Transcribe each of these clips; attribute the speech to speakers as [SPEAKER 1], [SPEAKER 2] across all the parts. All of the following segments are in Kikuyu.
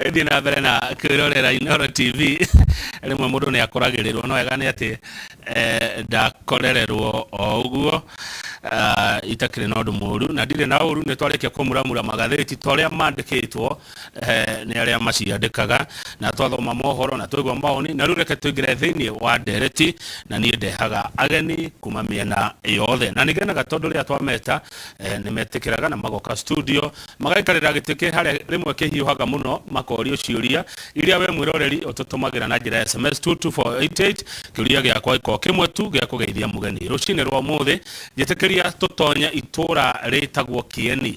[SPEAKER 1] Thiĩ na mbere na kwĩrorera Inooro TV. Rĩmwe mũndũ nĩ akoragĩrĩrwo, no wega nĩ atĩ ndakorererwo o ũguo. Itakĩrĩ na ũndũ mũru na ndirĩ na ũru. Nĩ twarĩkia kũmuramura magathĩti ta ũrĩa mandĩkĩtwo nĩ arĩa maciandĩkaga, na twathoma mohoro na twaigua mawoni, na rĩu reke tũingĩre thĩinĩ wa ndereti, na niĩ ndehaga ageni kuma mĩena yothe, na nĩngenaga tondũ rĩrĩa twameta nĩ metĩkĩraga na magoka studio, magaikarĩra gĩtĩ kĩ harĩa rĩmwe kĩhiũhaga mũno, makorio ciũria iria we mwĩroreri ũtũtũmagĩra na njĩra ya SMS 22488. Kĩũria gĩakwa gĩkorwo kĩmwe tu gĩa kũgeithia mũgeni rũcinĩ rwa ũmũthĩ. Njĩtĩkĩria tũtonye itũra rĩtagwo Kĩeni.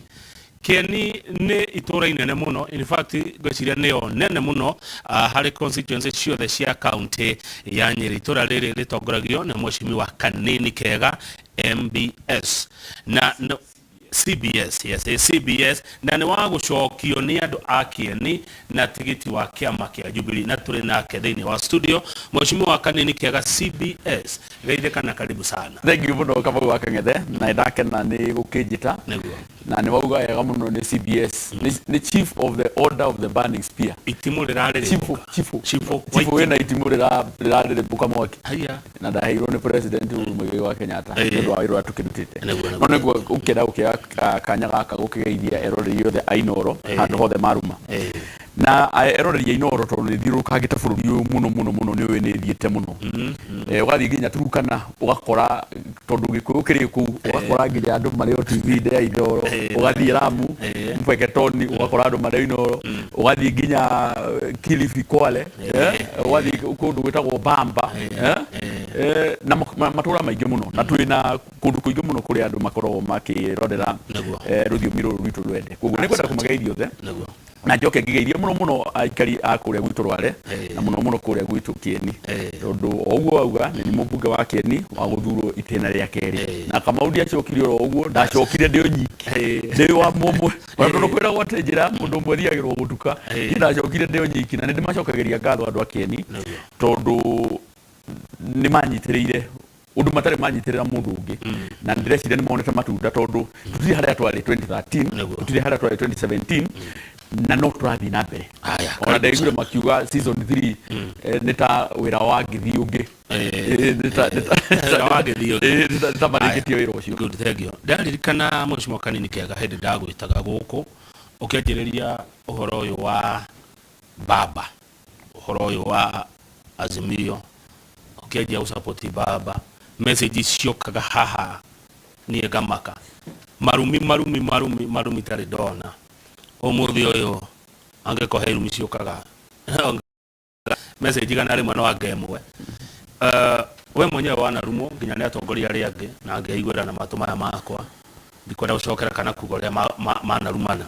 [SPEAKER 1] Kĩeni nĩ itũra inene mũno, in fact ngwĩciria nĩyo nene mũno harĩ constituency ciothe cia county ya Nyĩrĩ. Itũra rĩrĩ rĩtongoragio nĩ mheshimiwa Kanini Kega MBS na no, CBS, yes, CBS, na nĩ wa gũcokio nĩ andũ a Kĩeni na tigiti wa kĩama kĩa Jubilee, na tũrĩ nake thĩinĩ wa studio, mheshimiwa Kanini Kega CBS. Geithĩka na karibu sana.
[SPEAKER 2] Thank you mũno, Kamau wa Kang'ethe, na nĩndakena nĩ gũkĩnjĩta.
[SPEAKER 1] Nĩguo.
[SPEAKER 2] Na nĩ wauga wega mũno, nĩ CBS. Nĩ Chief of the Order of the Burning Spear.
[SPEAKER 1] Itimũ rĩrarĩrĩmbũka.
[SPEAKER 2] Chief.
[SPEAKER 1] Chief.
[SPEAKER 2] Chief wĩna itimũ rĩrarĩrĩmbũka mwaki.
[SPEAKER 1] Haya.
[SPEAKER 2] Na ndaheirwo nĩ President Uhuru Muigai wa Kenyatta nĩ ũndũ wa wĩra ũrĩa tũkĩrutĩte.
[SPEAKER 1] Nĩguo.
[SPEAKER 2] No nĩguo ũkĩenda gũkĩoya kanya gaka gũkĩgeithia eroreri othe a Inooro handũ hothe maruma. Na eroreri a Inooro, tondũ nĩ thiũrũrũkangĩte bũrũri ũyũ mũno mũno mũno, nĩ ũĩ nĩ thiĩte mũno. Ũgathiĩ nginya Turukana, ũgakora tondũ Gĩkũyũ kĩrĩ kũu, ũgakora nginya andũ marĩ o TV-inĩ ya Inooro. Ũgathiĩ Lamu, Mpeketoni, ũgakora andũ marĩ o Inooro. Ũgathiĩ nginya Kilifi, Kwale, ũgathiĩ kũndũ gwĩtagwo Bamba, na matũra maingĩ mũno, na twĩ na kũndũ kũingĩ mũno kũrĩa andũ makoragwo makĩrorera rũthiomi rũrũ rwitũ rwende. Koguo nĩ ngwenda kũmageithia othe na njoke ngĩgeithie mũno mũno aikari a kũrĩa gwitũ Rware, na mũno mũno kũrĩa gwitũ Kĩeni, tondũ o ũguo wauga, nĩ niĩ mũmbunge wa Kĩeni wa gũthurwo itĩna rĩa kerĩ. Na Kamau, ndiacokire oro ũguo, ndacokire ndĩ o nyiki, ndĩ wa mũmwe, ona tondũ kwĩragwo atĩ njĩra ya mũndũ ũmwe ĩthiagĩrwo gũtuka. Niĩ ndacokire ndĩ o nyiki, na nĩ ndĩmacokagĩria ngatho andũ a Kĩeni, tondũ nĩ manyitĩrĩire ũndũ matarĩ manyitĩrĩra mũndũ ũngĩ, na ndĩreciria nĩ monete matunda, tondũ tũtirĩ harĩa twarĩ 2013, tũtirĩ harĩa twarĩ 2017, na no tũrathiĩ na mbere.
[SPEAKER 1] Haya,
[SPEAKER 2] ona
[SPEAKER 1] karibu
[SPEAKER 2] ndaiguire
[SPEAKER 1] sana.
[SPEAKER 2] Makiuga season 3 nĩ ta wĩra wa ngĩthiĩ ũngĩ.
[SPEAKER 1] Wĩra wa ngĩthiĩ ũngĩ.
[SPEAKER 2] Nĩ ta marĩkĩtie wĩra ũcio.
[SPEAKER 1] Good, thank you. Ndaririkana, mheshimiwa Kanini Kega, hĩndĩ ndagwĩtaga gũkũ ũkĩanjĩrĩria ũhoro ũyũ wa baba, ũhoro ũyũ wa Azimio, ũkĩanjia gũsupport baba, message ciokaga haha niĩ ngamaka, marumi marumi marumi marumi tarĩ ndona. Ũmũthĩ ũyũ angĩkorwo he irumi ciũkaga, message 100 no anga ĩmwe. We mwenyewe wanarumwo nginya nĩ atongoria arĩa angĩ, na ngeiguĩra na matũ maya makwa, ndikwenda gũcokera kana kuga ũrĩa manarumana.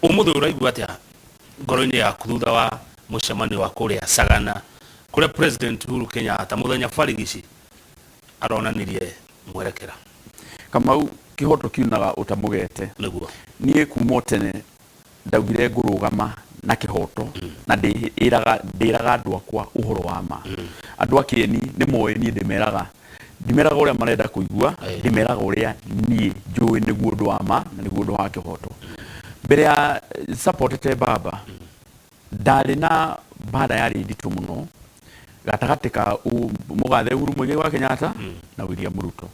[SPEAKER 1] Ũmũthĩ ũraigua atĩa ngoro-inĩ yaku thutha wa mũcemanio wa kũrĩa Sagana, kũrĩa President Uhuru Kenyatta mũthenya barigici aronanirie mwerekera?
[SPEAKER 2] Kamau, kĩhoto kiunaga ũtamũgete. Niĩ kuma o tene ndaugire ngũrũgama na kĩhoto, na ndĩraga ndĩraga andũ akwa ũhoro wa ma. Andũ a Kĩeni nĩ moĩ niĩ ndĩmeraga, ndimeraga ũrĩa marenda kũigua, ndĩmeraga ũrĩa niĩ njũĩ nĩguo ũndũ wa ma na nĩguo ũndũ wa kĩhoto. Mbere ya supportete baba, ndarĩ na mbara yarĩ nditũ mũno gatagatĩ ka mũgathe Uhuru Muigai wa Kenyatta na William Ruto,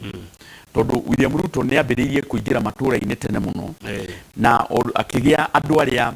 [SPEAKER 2] tondũ William Ruto nĩ ambĩrĩirie kũingĩra matũra-inĩ tene mũno na akĩgĩa andũ arĩa